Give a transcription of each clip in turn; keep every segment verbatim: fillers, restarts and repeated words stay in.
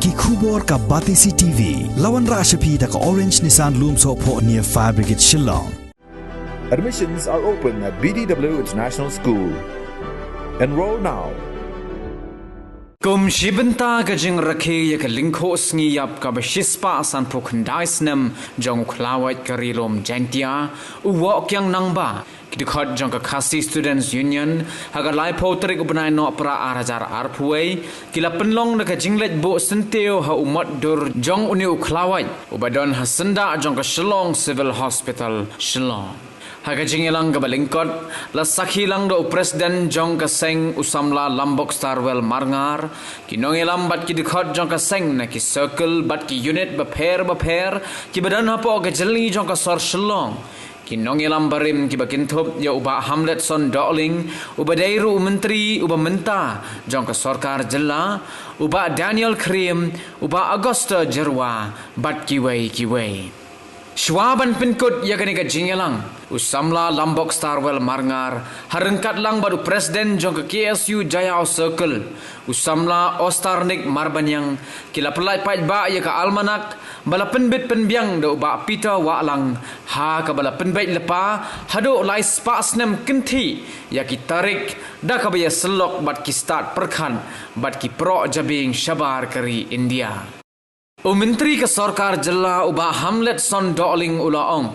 Ki khubor ka Batesi T V. La wanrah sha phi da ka Orange Nissan Lumsohphoh near Fire Brigade Shillong. Admissions are open at B D W International School. Enroll now. Kum shi bynta ka jingrakhe ïa ka lyngkhuh sngi ïap kaba shispah sanphew khyndai snem jong u khlawait ka Ri Lum Jaiñtia, u Woh Kiang Nangbah, ki dkhot jong ka Khasi Students Union, ha ka laiphew tarik u bnai Nohprah ar hajar arphew wei, ki la pynlong da ka jingleit buh syntiew ha u mot dur jong une u khlawait uba don ha syndah jong ka Shillong Civil Hospital, Shillong. Ha ka jingïalang kaba lyngkot, la sakhi lang da u President jong ka seng u Samla Lambok Starwell Marngar, ki nongïalam bad ki dkhot jong ka seng na ki circle bad ki unit bapher bapher kiba don hapoh ka jylli jong ka sor Shillong. Ki nongïalam barim kiba kynthup ïa u Bah Hamletson Dohling, uba dei ruh u Myntri uba mynta jong ka Sorkar Jylla, u Bah Daniel Krim, u Bah Augusto Jyrwa, bad kiwei kiwei. Shuwa ban pynkut ïa kane ka jingïalang, u Samla Lambok Starwell Marngar, ha ryngkat lang bad u President jong ka K S U Jaiaw Circle, u Samla Ostarnik Marbaniang, ki la pyllait paidbah ïa ka almanak ba la pynbit pynbiang da u Bah Peter Wahlang, ha kaba la pynbeit lypa haduh lai spah snem kynthih ïa ki tarik da kaba ïasyllok bad ki stad pyrkhat bad ki proh jabieng shabar ka ri India. U Myntri ka Sorkar Jylla u Bah Hamletson Dohling u la ong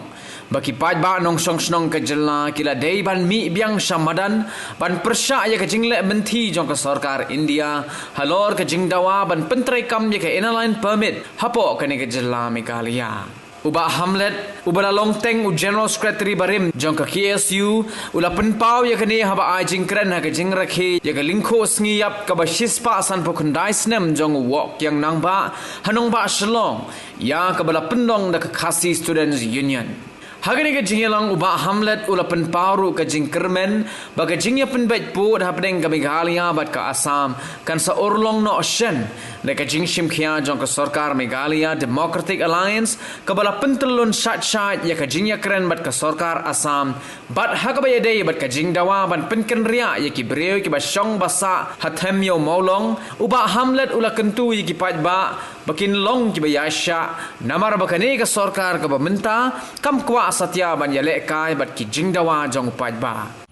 ba ki paidbah nongshong shnong ka jylla ki la dei ban mih biang sha madan ban pyrshah ïa ka jingleh mynthi jong ka Sorkar India halor ka jingdawa ban pyntreikam ïa ka Inner Line Permit hapoh kane ka jylla Meghalaya. U Bah Hamlet, uba la long teng u General Secretary barim jong ka K S U, u la pynpaw ïa kane haba ai jingkren ha ka jingrakhe ïa ka lyngkhuh sngi ïap kaba shispah sanphew khyndai snem jong u Woh Kiang Nangbah ha nongbah Shillong, ïa kaba la pynlong da ka Khasi Students Union. Ha kane ka jingïalang u Bah Hamlet u la pynpaw ruh ka jingkyrmen ba ka jingïapynbeit pud hapdeng ka Meghalaya bad ka Assam kan sa urlong noh shen da ka jingshim khia jong ka Sorkar Meghalaya Democratic Alliance kaba la pyntyllun shait shait ïa ka jingïakren bad ka Sorkar Assam, bad ha kaba ïadei bad ka jingdawa ban pynkynriah ïa ki briew kiba shong ba sah ha Them Ïew Mawlong, u Bah Hamlet u la kyntu ïa ki paidbah ba kin long kiba ïaishah, namar ba kane ka sorkar kaba mynta kam kwah satia ban ïalehkai bad ki jingdawa jong u paidbah.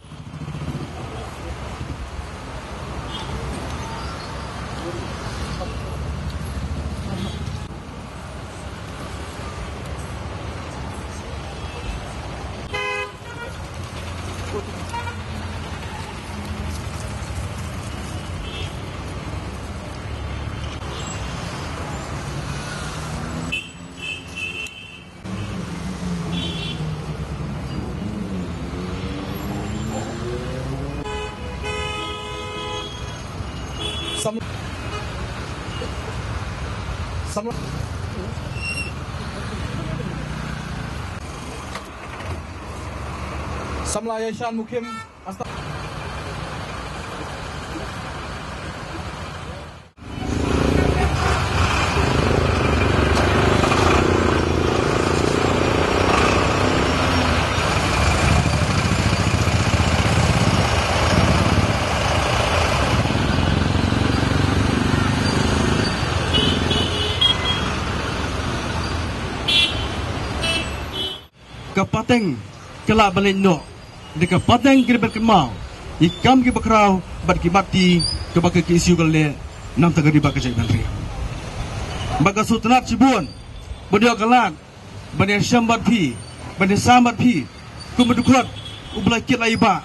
Sam-, sam-, Samla Yaishan Mukim. Ka pateng ka lah ban leit noh, da ka pateng ka dei ban kynmaw ïa ki kam kiba khraw bad ki bati kaba ka K S U ka leh na ka bynta ka ri bad ka jaitbynriew. Bad nga sngewtynnat shibun ban ïoh ka lad ban ïashem bad phi, ban ïasam bad phi kum u dkhot uba la kit la ibah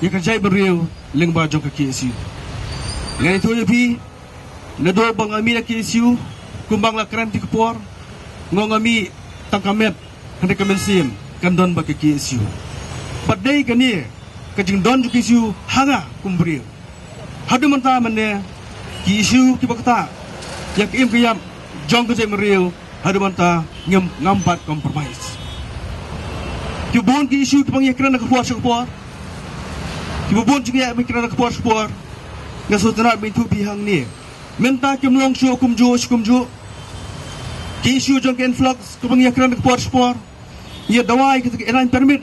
ïa ka jaitbynriew lyngba jong ka K S U. Ngan ïathuh ïa phi, naduh ba nga mih na K S U, kumba nga la kren ha kti ka por, nga ong nga mih tang ka met, hynrei ka mynsiem kan don bad ka K S U. Bad dei kane ka jingdon jong ka K S U ha nga kum u briew. Haduh mynta mynne, ki issue kiba ktah ïa ka im ka ïap jong ka jaitbynriew, haduh mynta ngim, ngam pat compromise. Kiba bun ki issue kiba ngi ïakren na ka por sha ka por, kiba bun jingeh ba ngi ïakren na ka por sha ka por, nga sngewtynnat ban ïathuh ïa phi hangne. Mynta kim long shuh kumjuh shuh kumjuh. Ki issue jong ka influx kaba ngi ïakren na ka por sha ka por, ïa dawai ka Inner Line Permit,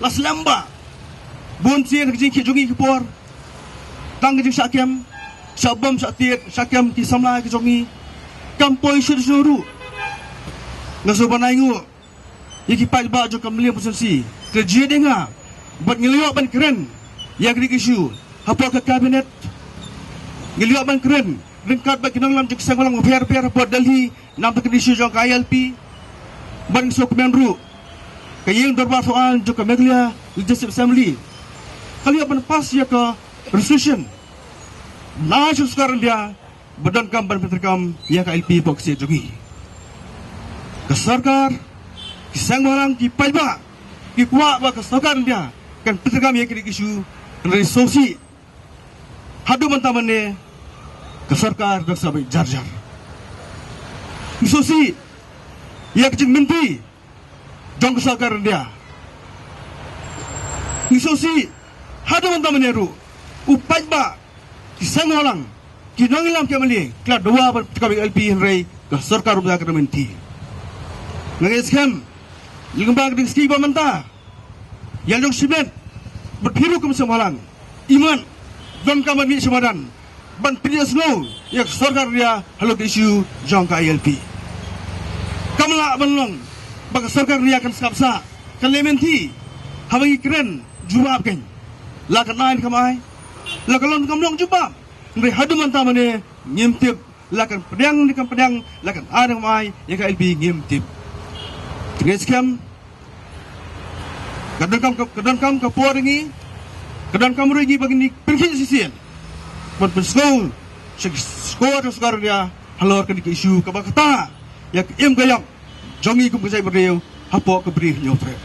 la slem bha. Bun sien ka jingkhih jong ngi ka por, tang ka jingshah kem, shah bom shah tied, shah kem ki samla ka jong ngi. kam poi shuh shuh ruh. Nga sngewbha ban ai nguh ïa ki paidbah jong ka Mylliem constituency, ka jingïadei nga, bad ngi la ïoh ban kren ïa kane ka issue hapoh ka cabinet. Ngi la ïoh ban kren ryngkat bad ki nongïalam jong ki seng bhalang bapher bapher hapoh Delhi namar ka issue jong ka I L P. Bad ngi sngewkmen ruh ka ïing dorbar thaw aiñ jong ka Meghalaya Legislative Assembly ka la ïoh ban pass ïa ka resolution na sha ka sorkar India ba donkam ban pyntreikam ïa ka I L P hapoh ka state jong ngi. Ka sorkar, ki seng bhalang, ki paidbah ki kwah ba ka sorkar India kan pyntreikam ïa kane ka issue, hynrei sngewsih haduh mynta mynne ka sorkar dang sa beit jar jar. Ngi sngewsih ïa ka jingmynti jong ka sorkar India. Ngi sngewsih haduh mynta mynne ruh u paidbah, ki seng bhalang, ki nongïalam ki M L A ki la dawa ban pyntreikam ïa ka I L P, hynrei ka sorkar ruh ka dang mynti. Nga ngeit skhem lyngba ka ding sngewbha mynta ïa la jong shimet bad phi ruh kum seng bhalang, imat donkam ban mih sha madan ban pynïasngew ïa ka sorkar India halor ka issue jong ka I L P. Kam lah ban long ba ka sorkar India kan sngap sah, kan leh mynthi haba ngi kren jubab kein. La kan ai ne kam ai, la kan long ne kam long jubab, hynrei haduh mynta mynne ngim tip la kan pdiang ne kam pdiang, la kan ai ne kam ai ïa ka I L P, ngim tip. Te nga ngeit skhem ka donkam, ka donkam ka por ïa ngi, ka donkam ruh ïa ngi ba ngin ïa pynkhih shisien ban pynsngew sha ki shnong ka sorkar India halor kane ka issue kaba ktah ïa ka im ka ïap jong ngi kum ka jaitbynriew hapoh ka Ri Hynñiewtrep,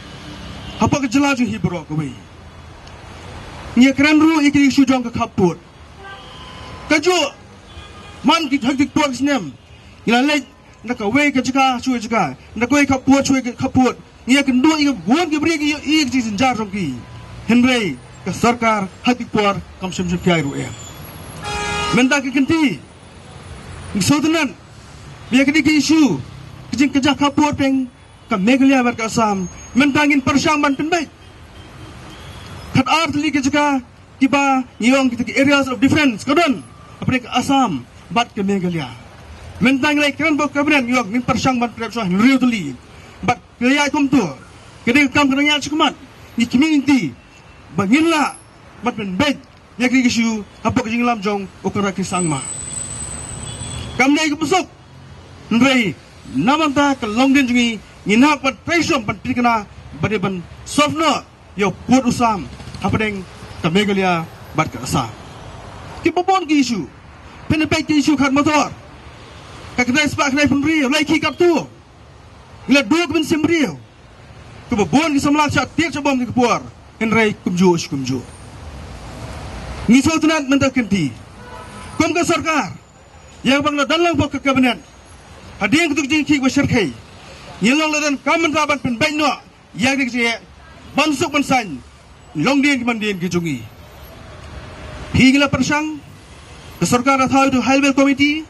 hapoh ka jylla jong ngi baroh kawei. Ngi ïa kren ruh ïa ka issue jong ka khappud. Kajuh man ki, ha kito ki por ki snem ngi la leit na kawei ka jaka sha kawei ka jaka, na kawei ka khappud sha kawei ka khappud, ngi ïakynduh ïa kiba bun ki briew, ngi ïohi ïa ka jingjynjar jong ki. Hynrei ka sorkar ha kito ki por kam shym shym pynïaid ruh em. Mynta ka kynti ngi sngewtynnat ba ïa kane ka issue, ka jingkajia khappud pdeng ka Meghalaya bad ka Assam, mynta ngin pyrshang ban pynbeit. Khatar tylli ki jaka kiba ngi ong kita ki areas of defence ka don hapdeng ka Assam bad ka Meghalaya. Mynta ngi la ïakren bad ka cabinet, ngi ong ngin pyrshang ban pynbeit shuwa hynriew tylli. Bad ka ïaid kumto, ka dei ka kam ka nang ïaid shakhmat, ngi kyrmen ïa ki ba ngin lah ban pynbeit ïa kane ka issue hapoh ka jingïalam jong u Conrad K Sangma. Kam dei kaba suk, hynrei na bynta ka longdien jong ngi, ngin hap ban trei shitom ban pyrkhat ba dei ban solve noh ïa u pud u sam hapdeng ka Meghalaya bad ka Assam. Kiba bun ki issue, phin ïa peit ki issue khadmotor, ka khyndai spah khyndaiphew hynriew, lai ki katto. Ngi la duh ka mynsiem briew. Kiba bun ki samla ki shah tied shah bom ha kane ka por, hynrei kumjuh shi kumjuh. Ngi sngewtynnat mynta ka kynti kum ka sorkar, ïa kaba ngi la don lang hapoh ka cabinet, hadien kito ki jingkhih ba shyrkhei, ngi long la donkam mynta ban pynbeit noh ïa kane ka jingeh ban suk ban saiñ longdien ki mandien ki jong ngi. Phi, ngi la pyrshang, ka sorkar la thaw ïa ka High Level Committee.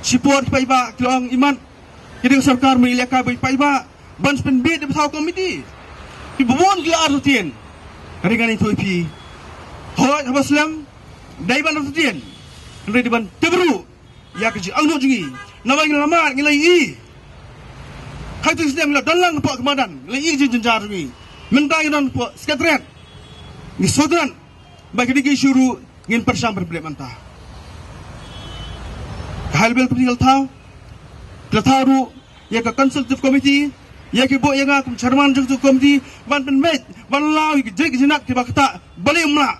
Shipor ki paidbah ki la ong imat, ka dei ka sorkar mynta i lehkai bad ki paidbah ban pynbeit, dei ban thaw committee. Kiba bun ki la artatien. Hynrei ngan ïathuh ïa phi, hooid, haba slem dei ban artatien, hynrei dei ban tip ruh ïa ka jingangnud jong ngi. Namar ngi la mad, ngi la ïohi. Ha kito ki snem ngi la don lang hapoh ka madan, ngi la ïohi ka jingjynjar jong ngi. Mynta ngi don hapoh Secretariat. Ngi sngewtynnat ba kane ka issue ruh ngin pyrshang ban pynbeit mynta. Ka High Level Committee ka la thaw, ka la thaw ruh ïa ka Consultative Committee, ïa ki buh ïa nga kum chairman jong ka committee, ban pynbeit, ban law ïa ki jait ki jinat kiba ktah, balei ym lah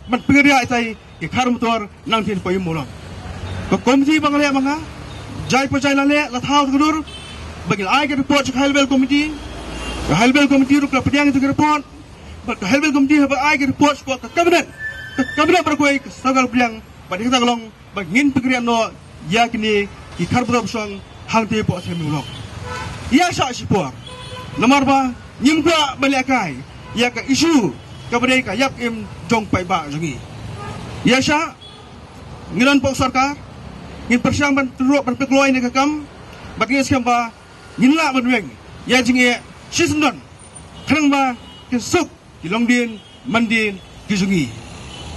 ban pynkyriah ïa kita ki khar motor nangtei hapoh Ummulong. Ka committee ba nga leh ma nga, jai pa jai la leh, la thaw ka dur ba ngin ai ka report sha ka High Level Committee. Ka High Level Committee ruh ka la pdiang ïa ka report. Bad ka High Level Committee haba ai ka report sha ka cabinet, ka cabinet baroh kawei ka sorkar pdiang. Bad ïa kata ka long ba ngin pynkyriah noh ïa kine ki khar motor ba shong hangtei hapoh Ummulong. Ïa shah shipor, namar ba ngim kwah ban lehkai ïa ka issue kaba dei ka ïap im jong paidbah jong ngi. Ïa shah, ngi don hapoh sorkar, ngin pyrshang ban tyrwa ban pynkloi ïa kane ka kam. Bad ngi ngeit skhem ba ngin lah ban weng ïa ka jingeh shisyndon, khnang ba kin suk ki longdien mandien ki jong ngi.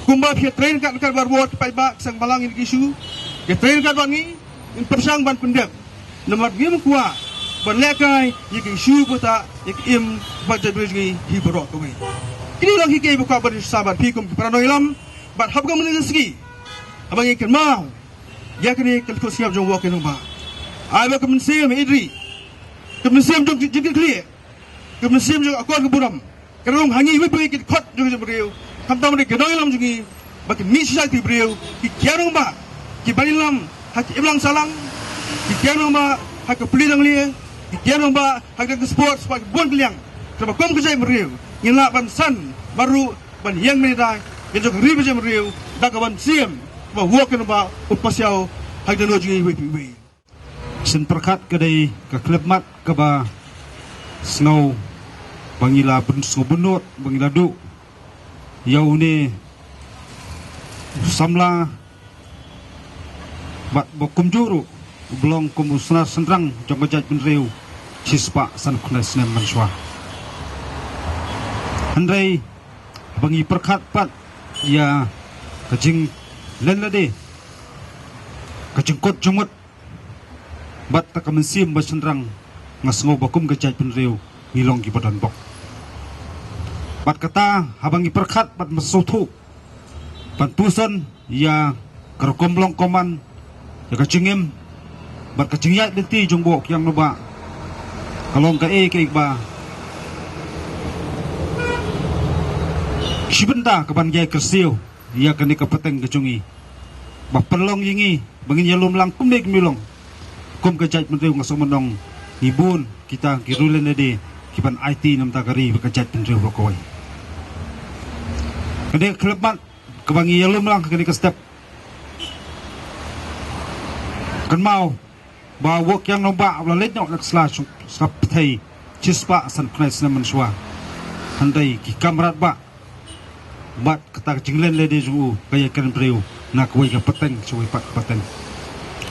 Kumba phi ïatrei ryngkat ryngkat baroh ki paidbah ki seng bhalang ïa kine ki issue, ïatrei ryngkat bad ngi, Ngim pyrshang ban pyndep namar ngim kwah ban lehkai ïa ka issue ba ta ïa ka im bad jaitbynriew jong ngi hi baroh kawei. Kine long kiei kiei ba kwah ban sa bad phi kum ki para nongïalam bad hap ka mynta ka sngi haba ngi kynmaw ïa kane ka lyngkot sngap jong u Wah Kiang Nangbah. Ai ba ka mynsiem ha Idri, ka mynsiem jong jingkitkhlieh, ka mynsiem jong ka akor ka burom ka rung ha ngi iwei pa iwei ki dkhot jong ka jaitbynriew, khamtam ruh ki nongïalam jong ngi ba kin mih shisha ki briew ki kiar rangbah, ki ban ïalam ha ki imlang sahlang, ki kiar rangbah ha ka pule jong lei, ki kiar rangbah ha ka sports bad ki bun ki liang. Kaba kum ka jaitbynriew ngin lah ban san bad ruh ban ïeng mynta ïa jong ka ri bad jaitbynriew da ka ban siem ba u Wah Kiang Nangbah u pasiaw ha ki dohnud jong ngi iwei pa iwei. Sien pyrkhat ka dei ka khyllipmat kaba sngew ba ngi la bun, sngew bun nud ba ngi la duh ïa une u samla bad ba kumjuh ruh u ba long kum u snar shynrang jong ka jaitbynriew shispah san khyndai snem mynshuwa. Hynrei ba ngi pyrkhat pat ïa ka jinglen lade, ka jingkut jingmut bad ta ka mynsiem ba shynrang, nga sngew ba kum ka jaitbynriew ngi long kiba donbok. Bad kata haba ngi pyrkhat bad mynsngewthuh ban puson ïa ka rukom long kumne, ïa ka jingim bad ka jingïaid lynti jong u Wah Kiang Nangbah ka long kaei kaei ba shi bynta ka ban ïai kyrsiew ïa kane ka pateng ka jong ngi ba pynlong ïa ngi ba ngin ïalum lang kumne kumne long. Kum ka jaitbynriew nga sngew mynno ngi bun kita ki rule and order ki ban aiti namar ka ri bad ka jaitbynriew baroh kawei. Kane ka khyllipmat kaba ngi ïalum lang kane ka step, kynmaw ba u Wah Kiang Nangbah u la leit noh na ka sla sla pyrthei shispah san khyndai snem mynshuwa. Hynrei ki kam radbah bad kata ka jinglen lade jong u ka ïakren briew na kawei ka pateng sha kawei pat ka pateng.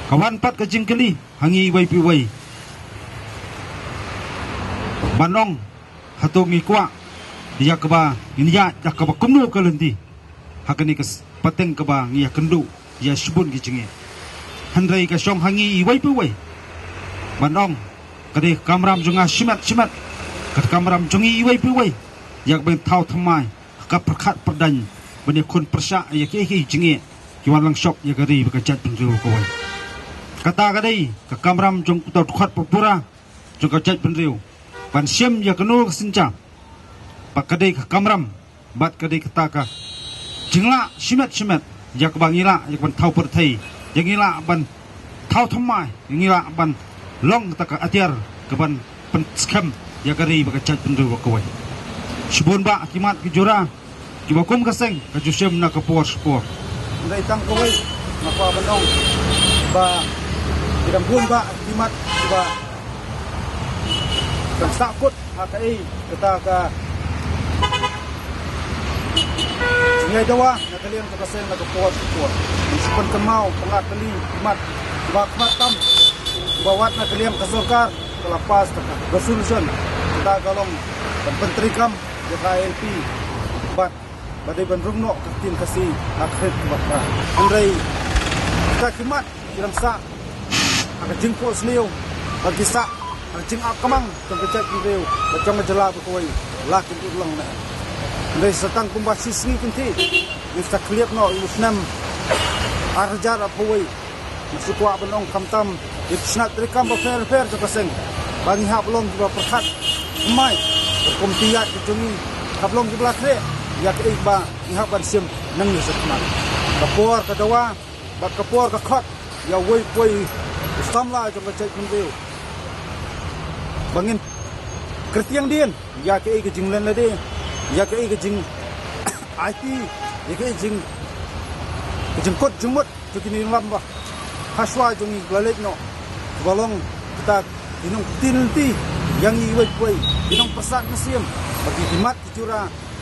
Ka wan pat ka jingkylli ha ngi iwei pa iwei ban ong, hato ngi kwah ïa kaba ngin ïaid da kaba kumno ka lynti ha kane ka s-, pateng kaba ngi ïakynduh ïa shibun ki jingeh. Hynrei ka shong ha ngi iwei pa iwei ban ong, ka dei ka kamram jong nga shimet shimet, ka kamram jong ngi iwei pa iwei ïa kaba ngin thaw thymmai ha ka pyrkhat pyrdaiñ ban ïakhun pyrshah ïa kiei kiei ki jingeh ki wan lang shop ïa ka ri bad ka jaitbynriew kawei. Kata ka dei ka kamram jong uta u dkhot ba pura jong ka jaitbynriew ban shim ïa kano ka synshar. Bad ka dei ka kamram bad ka dei kata ka jinglah shimet shimet ïa kaba ngi lah ïa ka ban thaw pyrthei, ïa ngi lah ban thaw thymmai, ïa ngi lah ban long kata ka atiar ka ban pynskhem ïa ka ri bad ka jaitbynriew baroh kawei. Shibun bah ki mat ki jura kiba kum ka seng ka ju shim na ka por sha ka por. Hynrei tang kawei nga kwah ban ong ba ki dang bun bah ki mat kiba dang sahkut ha kaei kata ka jingïaid dawa na ka liang jong ka seng na ka por sha ka por. Ngi shu pynkynmaw ba nga kylli ki mat kiba khmat tam ba wat na ka liang ka sorkar ka la pass ka resolution kata ka long ban pyntreikam ïa ka I L P bad ba dei ban rung noh ka ktien Khasi ha ka khet kaba phra. Hynrei kita ki mat ki dang sah ha ka jingphohsniew bad ki sah ha ka jingakmang jong ka jaitbynriew bad jong ka jylla baroh kawei la kin urlong ne. Hynrei sa tang kumba shi sngi kynthih ngin sa khlieh noh ïa u snem ar hajar arphew wei. Nga shu kwah ban ong khamtam ïa ki tnat treikam bapher bapher jong ka seng ba ngi hap long kiba pyrkhat thymmai. Ka kum ki ïaid ka jong ngi hap long kiba la khreh ïa kaei ba ngi hap ban shim nangne shakhmat. Ka por ka dawa bad ka por ka khot ïa uwei pa uwei u samla jong ka jaitbynriew ba ngin kyrtiang dien ïa kaei ka jinglen lade, ïa kaei ka jingaiti, ïa kaei jing, ka jingkut jingmut jong ki nongïalam ba hashwa jong ngi ba la leit noh, ba long kita ki nongkti lynti ïa ngi iwei pa iwei, ki nongpyrsad mynsiem bad ki mat ki jura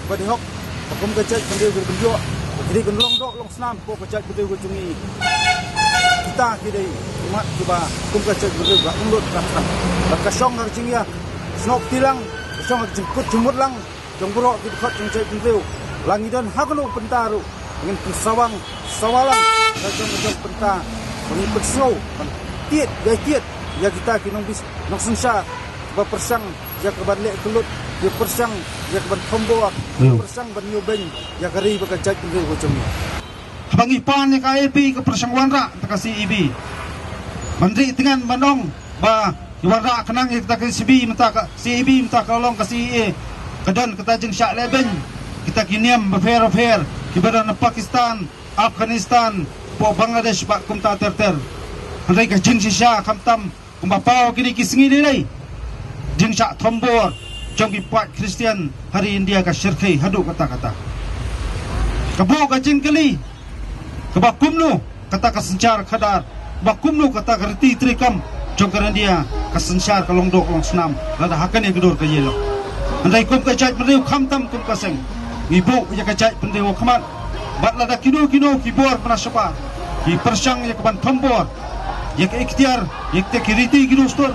ba dei hok ba kum ka jaitbynriew ka dei ban ïoh, ba ki dei ban long doh long snam hapoh ka jaitbynriew ka jong ngi. Kita ki dei ki mat kiba kum ka jaitbynriew ka ym lut ka than. Bad ka shong ka jingïasnoh kti lang, ka shong ka jingkut jingmut lang jong baroh ki dkhot jong ka jaitbynriew. La ngi don ha kano ka bynta ruh ngin pynsawang sawa lang ka jong ka jong ka bynta ba ngin pynsngew ban Tied, ïa tied ïa kita ki nongbis nongsynshar ba pyrshang ïa ka ban leh kyllut, ïa pyrshang ïa ka ban thombor, ïa pyrshang ban ïoh beiñ ïa ka ri bad ka jaitbynriew ka jong ngi. Haba ngi pan ïa ka I A B ka pyrshang wanrah da ka C A B ban ri tyngan ban ong ba ki wanrah khnang ïa kita ka C A B mynta ka C A B mynta ka long ka C A A, ka don kata jingshah leh beiñ kita ki niam bapher bapher kiba don na Pakistan, Afghanistan, hapoh Bangladesh bad kumta ter ter. Hynrei ka jingshisha khamtam kumba paw kine ki sngi dei dei jingshah thombor jong ki paid Khristan ha ri India ka shyrkhei haduh katta katta. Ka buh ka jingkylli kaba kumno kata ka synshar khadar, ba kumno kata ka riti treikam jong ka India ka synshar ka long doh long snam lada ha kane ka dur ka ïalong. Hynrei kum ka jaitbynriew khamtam kum ka seng ngi buh ïa ka jaitbynriew ha khmat bad lada kino kino ki bor mynta shabar ki pyrshang ïa ka ban thombor ïa ka iktiar ïa kita ki riti ki dustur,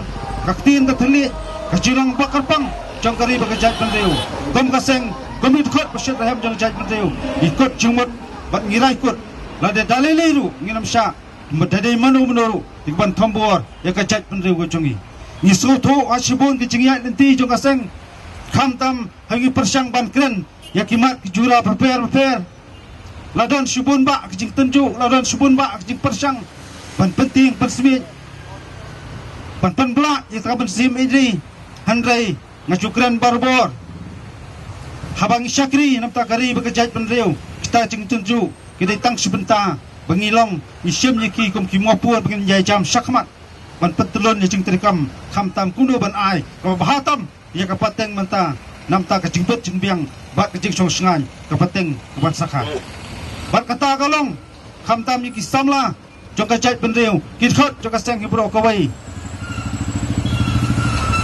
ka ktien ka thylliej, ka jinglong ba kyrpang jong ka ri bad ka jaitbynriew. Kum ka seng, kum i dkhot ba shit rhem jong ka jaitbynriew, i kot jingmut bad ngi rai kut lada da lei lei ruh ngin ym shah, bad da dei mano mano ruh ïa ka ban thombor ïa ka jaitbynriew ka jong ngi. Ngi sngewthuh ha shibun ka jingïaid lynti jong ka seng, khamtam ha ngi pyrshang ban kren ïa ki mat ki jura bapher bapher. La don shibun bah ka jingtynjuh, la don shibun bah ka jingpyrshang ban pyntieng pynsmiej, ban pynblah ïa ka ban sim ïa ri. Hynrei nga ju kren barabor, haba ngi shakri na bynta ka ri bad ka jaitbynriew, kita jingtynjuh ki dei tang shi bynta ba ngi long ngi shim ïa ki kum ki mawpur ba ngin ïai jam shakhmat ban pyntylun ïa jingtreikam, khamtam kumno ban ai kaba bha tam ïa ka pateng mynta na bynta ka jingbit jingbiang bad ka jingshong shngaiñ ka pateng ka ban sakha. Bad kata ka long khamtam ïa ki samla jong ka jaitbynriew, ki dkhot jong ka seng hi baroh kawei.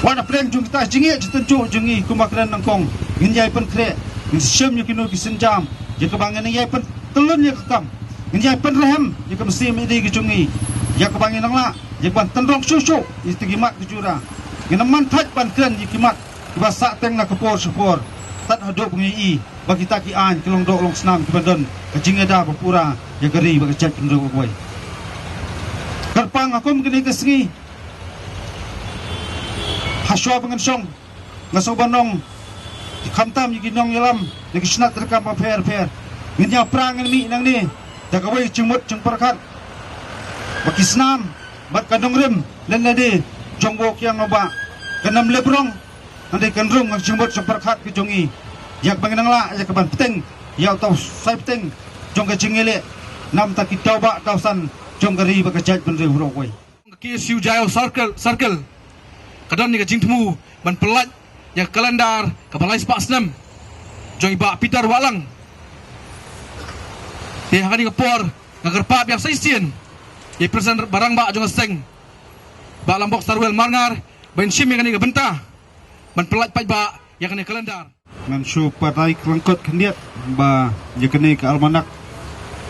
Wat hapdeng jong kita jingïeit jingtynjuh jong ngi kum ba kren nyngkong, ngin ïai pynkhreh, ngin shim ïa kino ki sienjam ïa kaba ngin ïai pyntylun ïa ka kam, ngin ïai pynrhem ïa ka mynsiem ïa ka jong ngi, ïa kaba ngin nang lah ïa ka ban tynrong shuh shuh ïa kita ki mat ki jura. Ngin ym man thait ban kren ïa ki mat kiba sah teng na ka por sha por, tad haduh ba ngi ïohi ba kita ki aiñ ki long doh long snam kiba don ka jingïada ba pura ïa ka ri bad ka jaitbynriew kawei. Kyrpang ha kum kine ki sngi, ha shuwa ba ngin shong, nga sngewbha ban ong, khamtam ïa ki nongïalam na ki shnat treikam bapher bapher, ngin ïa pra ngin mih nangne da kawei ka jingmut jingpyrkhat ba ki snam bad ka nongrim lane lade jong u kiang u bah kan ym lip rong, hynrei kan rung ha ka jingmut jingpyrkhat ka jong ngi ïa kaba ngin nang lah ïa ka ban bteng ïa uta u sai bteng jong ka jingïaleh na bynta ki tawbah tawsan jong ka ri bad ka jaitbynriew baroh kawei. Ka K S U Jaiaw Circle, Circle ka don ïa ka jingthmu ban pyllait ïa ka kalendar kaba lai spah snem jong i Bah Peter Wahlang. Te ha kane ka por nga kyrpad biang sa shisien ïa i President ba rangbah jong ka seng, Bah Lambok Sarwel Marngar, ban shim ïa kane ka bynta ban pyllait paidbah ïa kane ka kalendar. Ngan shu batai kyllangkot khyndiat ba ïa kane ka almanak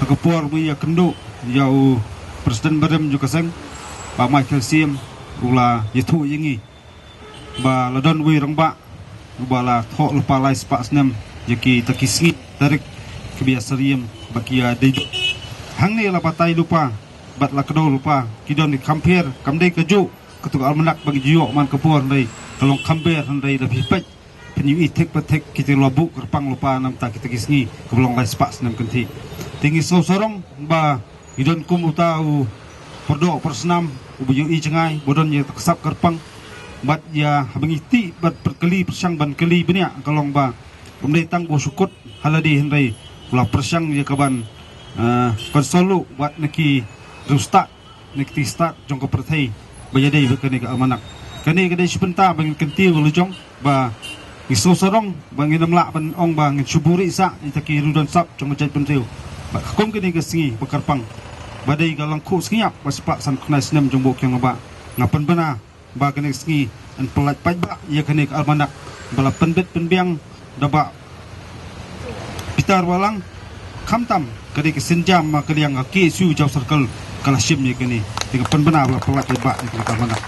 ha ka por ba ïakynduh ïa u President barim jong ka seng, Bah Michael Syiem, u la ïathuh ïa ngi ba la don uwei u rangbah uba la thoh lypa lai spah snem ïa kita ki sngi tarik kiba ïa syriem ba ki ïa dei. Hangne la batai lypa bad la kdew lypa, ki don ki kham pher, kam dei kajuh katu ka almanak ba ngi ju ïoh man ka por, hynrei ka long kham pher, hynrei lada phi peit phin ïohi thik pa thik kita la buh kyrpang lypa na bynta kita ki sngi kaba long lai spah snem kynthih. Te ngi sngewsarong ba ngi don kum uta u pyrdoh pyrsnam uba ïohi jngai, ba don ïa ka sap kyrpang. Bad ïa haba ngi tih bad pyrkylli pyrshang ban kylli bniah, ka long ba kam dei tang ba u shu kut ha lade, hynrei u la pyrshang ïa ka ban, eh, konsol bad na ki riewstad, na ki stad jong ka pyrthei ba ïadei bad kane ka almanak. Kane ka dei shi bynta ba ngin kyntiew la jong ba ngi sngewsarong ba ngin ym lah ban ong ba ngin shu buhrieh sah ïa kita ki rudon sap jong ka jaitbynriew. Bad ha kum kane ka sngi ba kyrpang ba dei ka lyngkhuh sngi ïap ba spah san khyndai snem jong u kiang u bah, nga pynbna ba kane ka sngi yn pyllait paidbah ïa kane ka almanak ba la pynbit pynbiang da Bah Peter Wahlang, khamtam ka dei ka sienjam ba ka liang ka K S U Jaiaw Circle ka la shim ïa kane. Te nga pynbna ba la pyllait paidbah ïa kane ka almanak.